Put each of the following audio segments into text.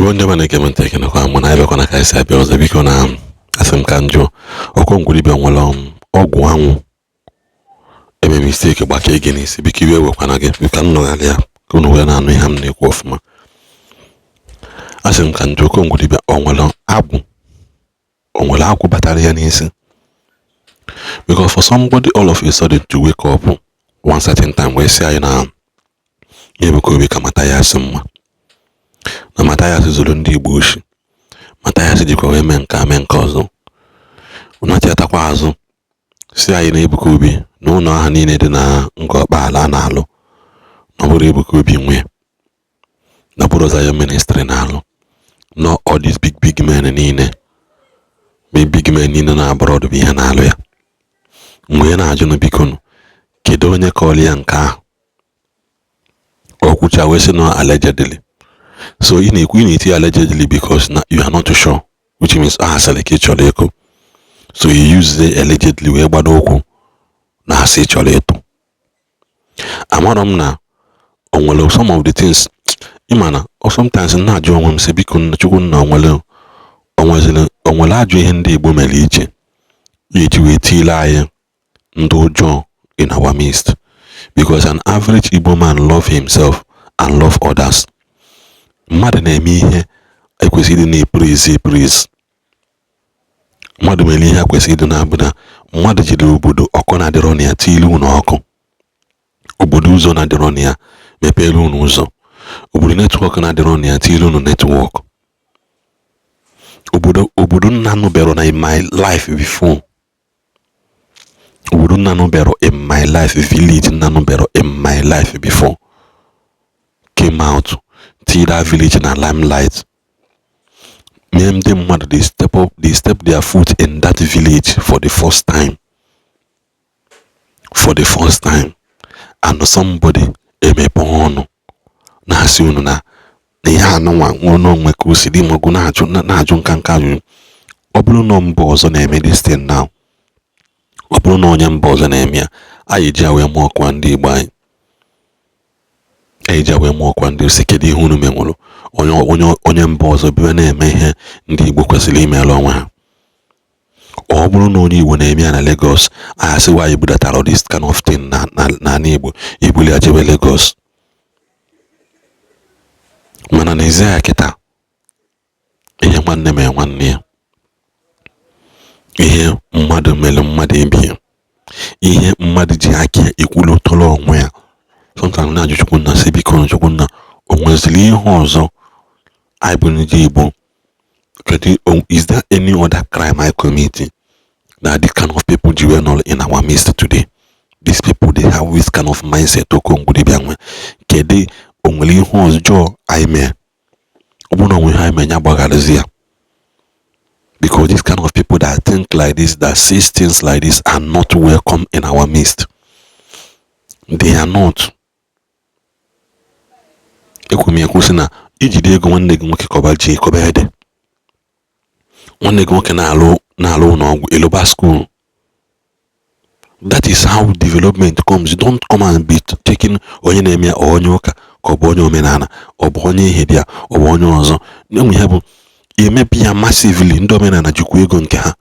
Igbo ndị ọma na-ege m ntị, ekenekwa mụ na anyị bịakwana ka anyị si abịa ọzọ. Biko, na asị m ka m jụọ Okongwu dibịa nwere ọgwụ anwụ eme mistake gbakee gị n'isi. Biko, iwe ewekwana gị ka m nọgharị ya ka unu wee na-anụ ihe m na-ekwu ọfụma. Asị m ka m jụọ Okongwu dibịa, o nwere agwụ, o nwere agwụ batara ya n'isi? Because for somebody all of a sudden to wake up one certain time wee sị anyị na Ebuka Obi ka Mathias mma, na Mathias zuru ndị Igbo oshi, Mathias jikwa wee mee nke a, mee nke ọzọ, nachiatakwa azụ si anyị na Ebuka Obi na ụlọ ahụ niile dị na Ngọkpaala a na-alụ, na ọ bụrụ Ebuka Obi nwe, na ọ bụrụ Zion Ministry na-alụ, no, all these big big men niile, big big men niile na abroad bụ ihe na-alụ ya. Mgbe na-ajụ na biko nụ, kedu onye kọọrọ ya nke ahụ? O kwucha wee sị na allegedly. So ị na-ekwu, ị na-eti allegedly because na you are not sure, which means a asịrị ka ị chọrọ ịkụ. So you use the allegedly wee gbado ụkwụ na asị ị chọrọ ịtụ. Amarọ m na o nwere some of the things ịma na sometimes m na-ajụ onwe m sị, biko Chukwu nna, onwere onweziri onwere ajọ ihe ndị Igbo mere iche eji wee tiile anyị ndị ụjọọ in our midst? Because an average Igbo man love himself and love others. Mmadụ na-eme ihe ekwesịrị ịdị na-epraise epraise. Mmadụ mere ihe kwesịrị ịdị na-abụ na mmadụ jiri obodo ọkụ na-adịrọ na ya tiili unu ọkụ, obodo ụzọ na-adịrọ na ya mepere unu ụzọ, obodo network na-adịrọ na ya tiili unu network, obodo nna nụbero na in my life before, obodo nna nụbero in my life, village nna nụbero in my life before came out, see that village na limelight, mee ndị mmadụ they step up, they step their foot in that village for the first time, for the first time, and somebody emepe ọnụ na-asị unu na ihe anụnwa nwere onwe ka o si dị magụ na-ajụ nka nka ajụjụ. Ọ bụrụ na mba ọzọ na-eme this thing now, ọ bụrụ na onye mba ọzọ na-eme ya, anyị eji ya wee mụọ ọkwa ndị Igbo anyị, anyị eji ya wee mụọ ọkwa ndị si kedu ihe unu menwụrụ. Onye mba ọzọ bịa na-eme ihe ndị Igbo kwesịrị imere onwe ha. Ọ bụrụ na onye Igbo na-eme ya na Lagos, anyị asị nwaanyị budatara this kind of thing na n'ala Igbo, ebuli ya jebe Lagos. Mana n'ezie ya kịta, ihe nwanne mere nwanne ya, ihe mmadụ mere mmadụ ebie, ihe mmadụ ji aka ya ekwulotọrọ onwe ya. Sometimes na-ajụ Chukwunna sị, biko Chukwunna, o nweziri ihe ọzọ anyị bụ ndị Igbo? Kedu, is there any other crime I commit that this kind of people ji wee nọ in our midst today? These people, they have this kind of mindset. Okongwu dibịa nwe, kedu, o nwere ihe ọjọọ anyị mee? Ọ bụrụ na onwe ihe anyị mee, ya gbagharịzi ya, because this kind of people that think like this, that says things like this, are not welcome in our midst. They are not. Ekwu m ekwu sị na ijide ego nwanne gị nwoke kọba ji, kọba ede, nwanne gị nwoke na-alụ ụlọ ọgwụ, eloba school. That is how development comes. Don't come and be taking onye na-eme ya, onye ụka ka ọ bụ onye omenala, ọ bụ onye ihe dị ya, ọ bụ onye ọzọ enwe ihe bụ emebi ya massively. Ndị omenala jikwa ego nke ha,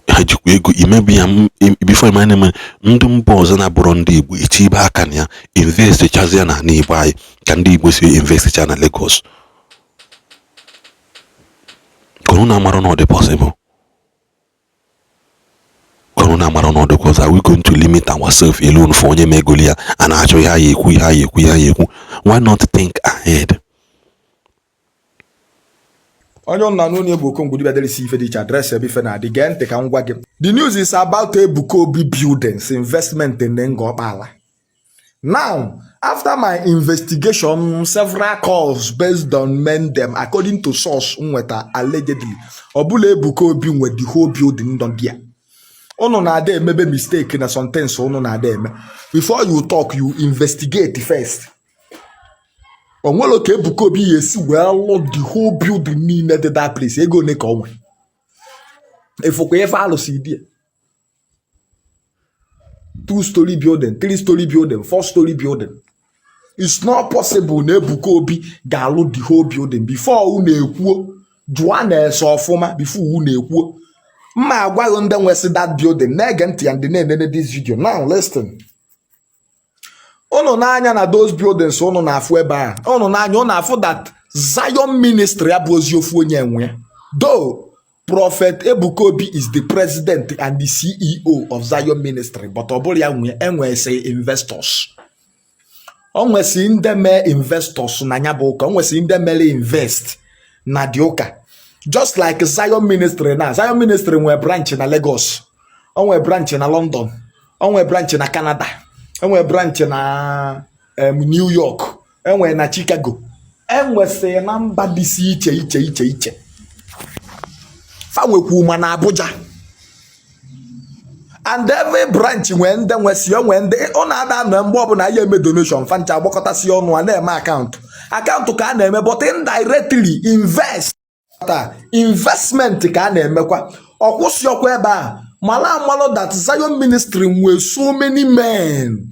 ha jikwa ego imebi ya before ịma na-eme. Ndị mba ọzọ na-abụrụ ndị Igbo etibe aka na ya, invest chazie na ala Igbo anyị ka ndị Igbo si invest cha na Lagos. Ka unu amara na ọ dị possible, ka unu amara na ọ dị possible. Are we going to limit ourselves alone for onye megoli ya a na-achọ ihe anyị ekwu, ihe anyị ekwu, ihe anyị ekwu? Why not think ahead? Onye ụnụ na n'ụlọ bụ Okongwu dibịa derisi ife dị iche, address ebe ife na-adị. Gee ntị ka m gwa gị. The news is about Ebuka Obi buildings investment in Ngọkpala. Now, after my investigation, several calls based on men them, according to source nweta, allegedly ọ bụla Ebuka Obi nwe the whole building nọ there. Unu na-ada emebe mistake na somethings unu na-ada eme. Before you talk, you investigate first. O nwere ka Ebuka Obi ya esi wee lụ the whole building niile dị that place? Ego ole ka ọ nwe? Efukwa ife alụsị dị ya, two story building, three story building, four story building. It's not possible na Ebuka Obi ga-alụ the whole building. Before unu ekwuo, jụọ na-ese ọfụma before unu ekwuo. Mma agwaghị ndị nwesị that building na-ege ntị ya, ndị na-enene this video now, listen. Unu n'anya na those buildings unu na-afụ ebe a, unu n'anya, unu afụ that Zion Ministry abụ ozi ofu onye enwe ya. Though Prophet Ebuka Obi is the president and the CEO of Zion Ministry, but ọ bụrụ ya nwe. Enwesị investors, o nwesị ndị mee investors na ya bụ ụka, o nwesị ndị mere invest na dị ụka. Just like Zion Ministry na Zion Ministry nwee branch na Lagos, o nwee branch na London, o nwee branch na Canada, enwee branch na New York, enwee na Chicago, enwesị na mba dịsị iche iche iche iche. Fa nwekwu ma na Abuja, and every branch nwee ndị nwesị onwe ndị ọ na-ada anọ. Mgbe ọbụla ya eme donation, fa ncha agbakọtasị ọnụ, a na-eme akaụntụ akaụntụ ka a na-eme, but indirectly invest taa, investment ka a na-emekwa. Ọ kwụsị ọkwa ebe a. Mala amalụ that Zion Ministry nwee so many men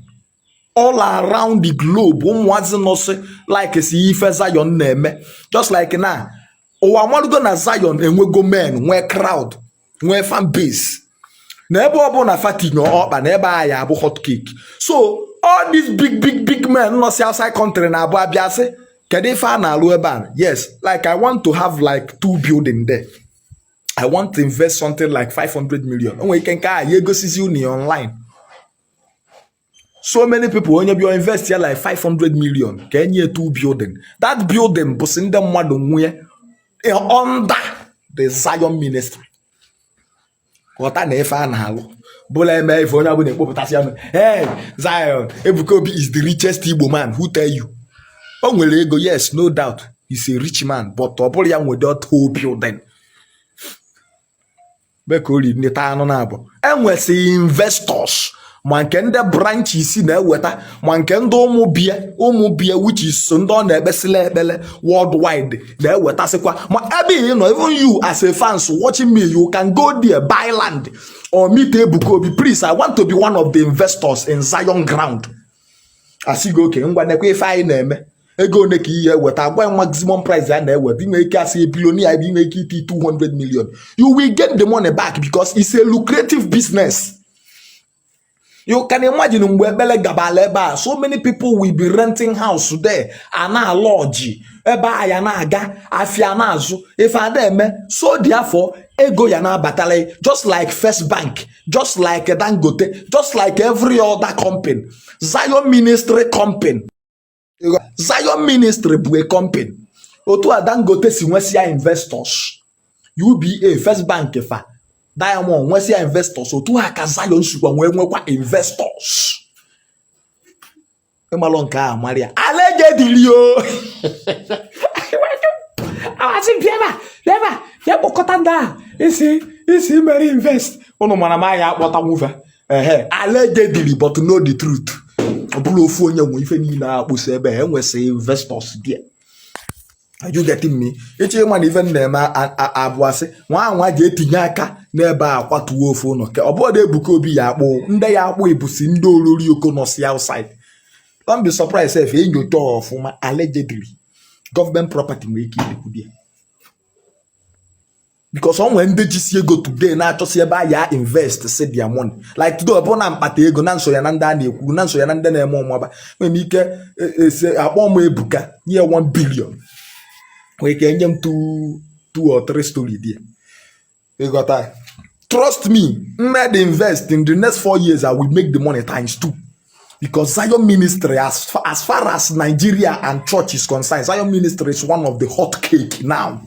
all around the globe, ụmụazị nọsị like si ife Zion na-eme. Just like na ụwa amalugo na Zion enwego men, nwee crowd, nwee fan base, na ebe ọbụla fa tinye ọkpa na ebe a ya abụ hot cake. So all these big big big men nọsi outside country na-abụ abịa sị, "Kedu ife a na-alụ ebe a?" Yes, like I want to have like two building there. I want to invest something like 500 million. O nwere ike nke a ya egosizi unu ya online. So many people, onye bịa invest ya like 500 million ka enye two building. That building bụsị ndị mmadụ nwunye under the Zion Ministry. Ghọta na ife a na-alụ bụla eme ife onye ọbụla ekpopụtasị ọnụ, "Hey, Zion, Ebuka Obi is the richest Igbo man." Who tell you? O nwere ego, yes, no doubt he's a rich man, but ọ bụrụ ya nwere that whole building be ka o ri nleta anụ na abụ. Enwesịghị investors, ma nke ndị branches na-eweta, ma nke ndị ụmụ bie ụmụ bie, which is ndị ọ na-ekpesịla ekpele worldwide na-ewetasịkwa. Ma ebe ị nọ, even you as a fans watching me, you can go there, buy land or meet Ebuka Obi. "Please, I want to be one of the investors in Zion ground." Asị gị, "Oke ngwa, nekwa ife anyị na-eme. Ego one ka ihe eweta?" Agwa ya maximum price a na-eweta. Inwe ike asị billionaire, ebe inwe ike iti 200 million, you will get the money back because it's a lucrative business. You can imagine mgbe ekpele gabala ebe a, so many people will be renting house there, a na-alọji ebe a, ya na-aga afịa, na-azụ ife ada eme. So therefore ego ya na-abatala, just like First Bank, just like Dangote, just like every other company. Zion Ministry company, Zion Ministry bụ a company. Otu a Dangote si nwesịa investors, UBA, First Bank, fa Diamond nwesịa investors, otu a ka Zion sikwa nwee nwekwa investors. Ịmalụ nke a mara ya allegedly o. Amasị bịa ebe a, bịa ebe a, bịa kpọkọta ndị a isi isi mere invest. Ụnụ mara ma ya akpọta nwufe ehe. Allegedly, but know the truth. Ọ bụrụ ofu onye nwe ife niile a akpụsị ebe a, enwesị investors there. Are you getting me? Ịchọ ịma na ife m na-eme abụ asị, nwa anwa ji etinye aka n'ebe a kwatuo ofu ụlọ ke ọ bụrụ na Ebuka Obi ya akpụ ndị ya akpụ ebusi ndị orori oko nọsi outside. Don't be surprised if enyocha ọfụma, allegedly government property nwere ike idikwu there, because ọ nwere ndị jisi ego today na-achọsi ebe a ya invest si their money. Like today, ọ bụrụ na mkpata ego na nso ya na ndị a na-ekwuru na nso ya na ndị na-eme ọmụaba, nwere m ike ese akpọ m Ebuka nye 1 billion, nwere ike nye m two or three story there. Ịghọta? Trust me, mmed invest in the next 4 years, I will make the money times two, because Zion Ministry, as far as Nigeria and church is concerned, Zion Ministry is one of the hot cake now.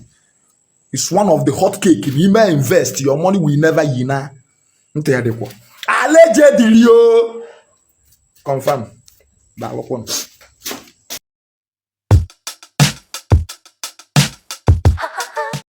It's one of the hot cake. If you may invest, your money will never yina. Ntị ya dịkwa. Allegedly o. Confirm. Daalụkwanụ.